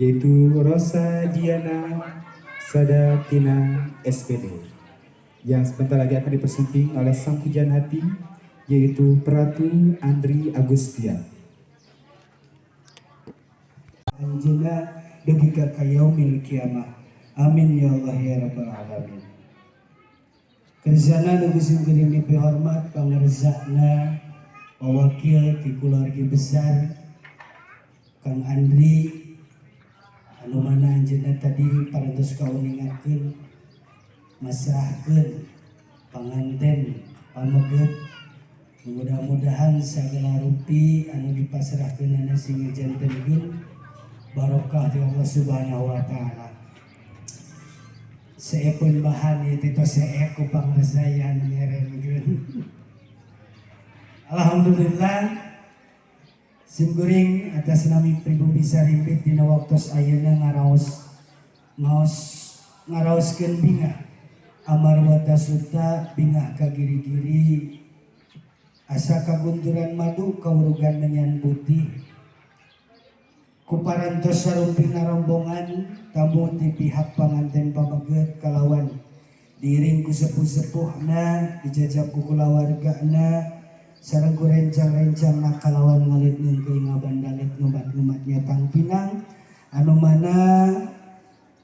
yaitu Rosa Diana Sadatina SPD, yang sebentar lagi akan dipersunting oleh sang pujaan hati, yaitu Pratu Andri Agustia. Anjeunna dugi ka yaumil kiamah. Amin ya Allah ya rabbal alamin. Kersana nu sim kuring dipihormat pangersana wakil ti keluarga besar Kang Andri, anu mana anjeunna tadi parantos kauningakeun masrahkeun panganten pameget. Mudah-mudahan segala rupi anu dipasrahkeun sing ngajantenkeun barokah di Allah Subhanahu wa Taala. Seepun bahan itu tos seek ku pangersayan ngerenkeun. Alhamdulillah, simkuring atas nami pribumi Sarimpit dina waktos ayeuna ngaraos ngaos ngaraoskeun bingah amarwata suta, bingah ka giri-giri asa kagunturan madu kawurugan menyan putih kuparantos sarumping rombongan tamu ti pihak panganten pameget kalawan diiring ku sepuh-sepuhna, dijajab ku kulawargana sareng ku rencang-rencangna, kalawan ngalit ngeungkeuy ngabandalit ngebat-ngebat nyatang pinang, anu mana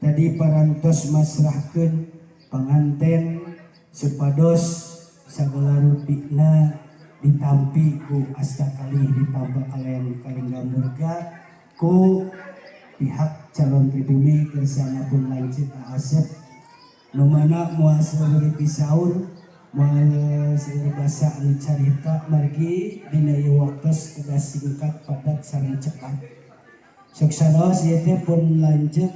tadi parantos masrahkeun panganten supados sagala rupina ditampi ku asta kalih, ditampa kalayan kalingga murka ku pihak calon pribumi kersana pun lanceuk Asep, nu mana moal seueur pisaur, moal seueur basa anu carita, margi dina ieu waktos kedah singkat, padat sareng cepat. Sok sanaos ieu teh pun lanceuk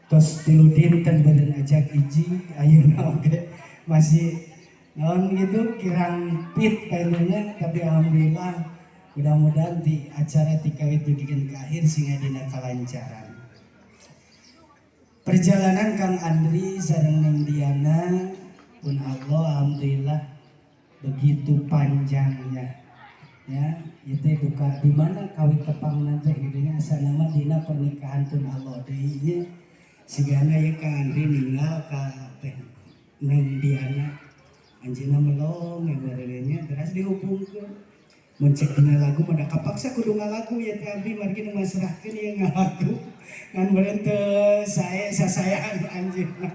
tos 3 dinten beureun ajak iji, ayeuna oge masih naon gitu, kirang fit pengennya. Tapi alhamdulillah, mudah-mudahan di acara ti kawit dugikeun ka akhir sehingga dina kalancaran. Perjalanan Kang Andri sareng Neng Diana pun Allah alhamdulillah begitu panjangnya ya. Itu duka di mana kawit tepang nanti gitu nya, asa nama dina pernikahan pun Allah deui nya. Sigana ya Kang Andri ninggal ka teh Neng Diana, anjeunna melong ya bareunya, terus dihubungkeun. Mun cek dina lagu mah da kapaksa kudu ngalagu ya teh abdi, margi nu masrahkeun ieu ngalagu, ngan meureun teu sae sasayaan anjeunna.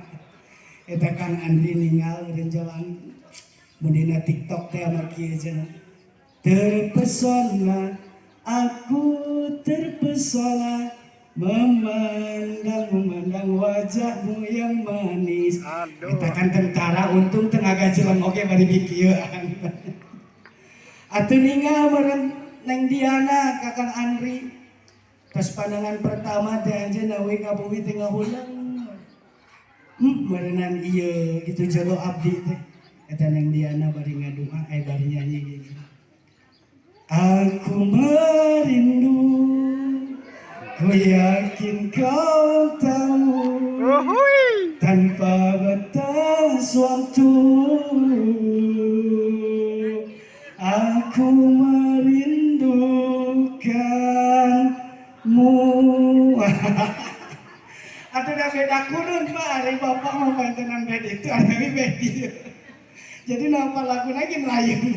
Eta Kang Andri ninggal meureun jalan mun dina TikTok teh anu kieu cenah, "Terpesona, aku terpesona memandang memandang wajahmu yang manis." Aduh. Eta kan tentara untung teu ngagajeleng oge bari dikieuan. Atuh ninggal meureun Neng Diana ka Kang Andri. Tos pandangan pertama teh anjeunna we ka bumi teh ngahuleng. Meureunan ieu gitu jodoh abdi teh. Eta Neng Diana bari ngadua eh bari nyanyi gitu. "Aku merindu, ku yakin kau tahu, Uhuy. tanpa batas waktu aku merindukanmu." Atau udah beda kurun, Pak, hari bapak mau bantenan beda itu, ada beda. Jadi napa lagu lagi lain.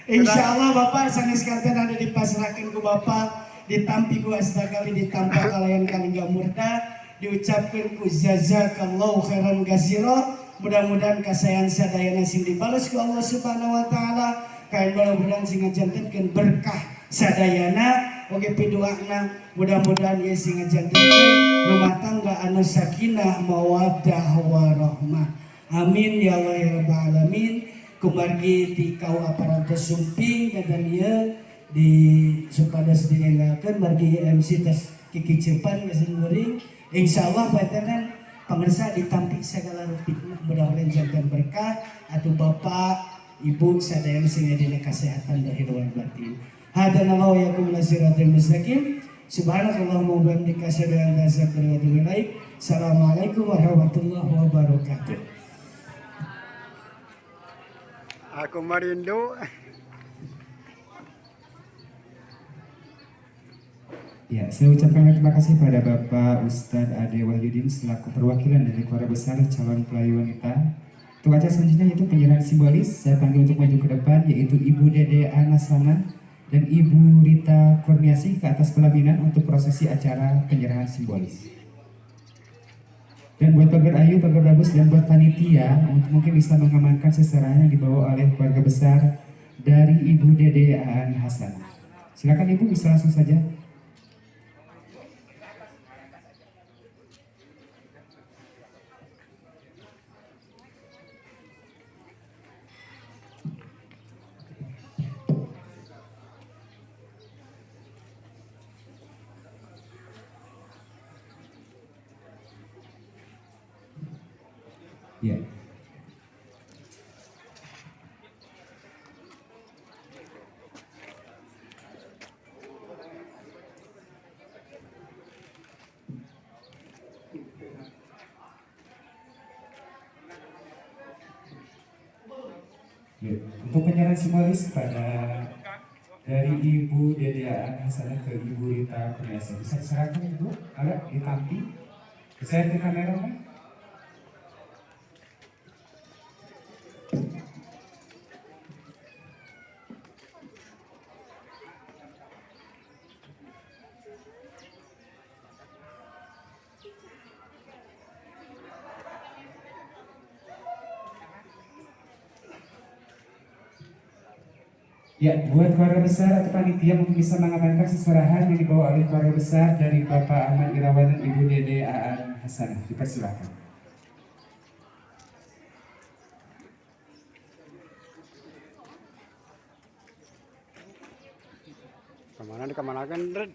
Insya Allah Bapak sanes kanten ada dipasrahkan ke Bapak, ditampi ku asta kalih, ditampa kalayan kalingga murda, diucapkan ku jazakallahu khairan kasiro. Mudah-mudahan kasayan sadayana sing dibales ku Allah Subhanahu wa Taala, kain mudah-mudahan sing ngajantenkeun berkah sadayana oge piduana. Mudah-mudahan ieu sing ngajantenkeun rumah tangga anu sakinah, mawaddah, warahmah. Amin ya Allah ya rabbal alamin. Kumargi ti kau aparantos sumping dan ieu di supados dienggalkeun, margi MC tos kikicepan geus muring. Insyaallah pantenan pangersa ditampi segala rupi, mudah-mudahan janten berkah. Atau bapak ibu sadayana sing dina kesehatan lahir wal batin. Hadanallahu wa iyyakum ila siratal mustaqim. Subhanakallahumma wa bihamdika, asyhadu an la ilaha illa anta, astaghfiruka wa atubu ilaik. Assalamualaikum warahmatullahi wabarakatuh. Aku merindu. Ya, saya ucapkan terima kasih pada Bapak Ustadz Ade Wahyudin selaku perwakilan dari keluarga besar calon mempelai wanita. Untuk acara selanjutnya yaitu penyerahan simbolis, saya panggil untuk maju ke depan yaitu Ibu Dede Anasana dan Ibu Rita Kurniasih ke atas pelaminan untuk prosesi acara penyerahan simbolis. Dan buat Pagar Ayu, Pagar Bagus, dan buat panitia untuk mungkin bisa mengamankan seserahan yang dibawa oleh keluarga besar dari Ibu Dede Aan Hasan. Silakan Ibu, bisa langsung saja. Ya. Ya. Untuk penyerahan simbolis pada dari Ibu Dede Aan Hasanah ke Ibu Rita Kurniasih. Bisa diserahkan Ibu? Ada ditampi? Bisa ke kamera, Pak? Ya, buat keluarga besar atau panitia mungkin bisa mengamankan seserahan yang dibawa oleh keluarga besar dari Bapak Ahmad Irawan dan Ibu Dede Aan Hasanah. Dipersilakan. Kemana dikemanakan, Red?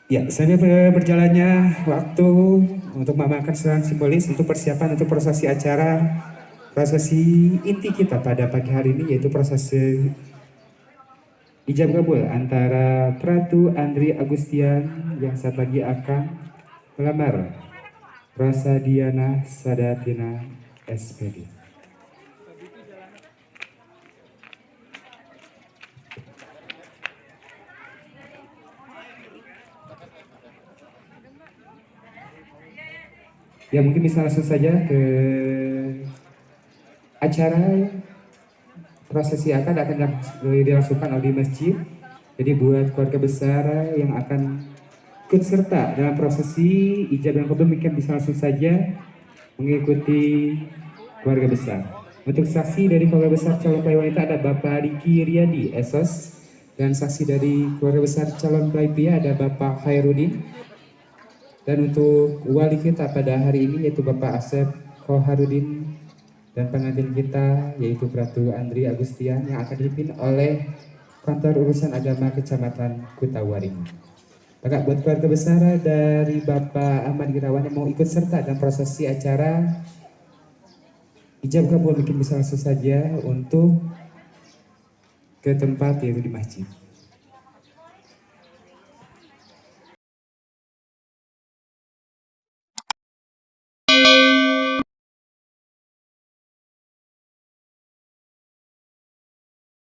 Ya, sambil berjalannya waktu untuk mengamankan seserahan simbolis untuk persiapan untuk prosesi acara, prosesi inti kita pada pagi hari ini yaitu prosesi ijab kabul antara Pratu Andri Agustian yang saat lagi akan melamar Rosadiana Sadatina SPD. Ya, mungkin bisa langsung saja ke acara prosesi akad akan dilangsungkan oleh masjid. Jadi buat keluarga besar yang akan ikut serta dalam prosesi ijab dan kabul mungkin bisa langsung saja mengikuti keluarga besar. Untuk saksi dari keluarga besar calon mempelai wanita ada Bapak Riki Riyadi Esos, dan saksi dari keluarga besar calon mempelai pria ada Bapak Khairuddin. Dan untuk wali kita pada hari ini yaitu Bapak Asep Koharudin, dan pengantin kita yaitu Pratu Andri Agustian yang akan dipimpin oleh Kantor Urusan Agama Kecamatan Kutawaringin. Maka buat keluarga besar dari Bapak Ahmad Irawan yang mau ikut serta dalam prosesi acara ijab kabul mungkin bisa langsung saja untuk ke tempat yaitu di masjid.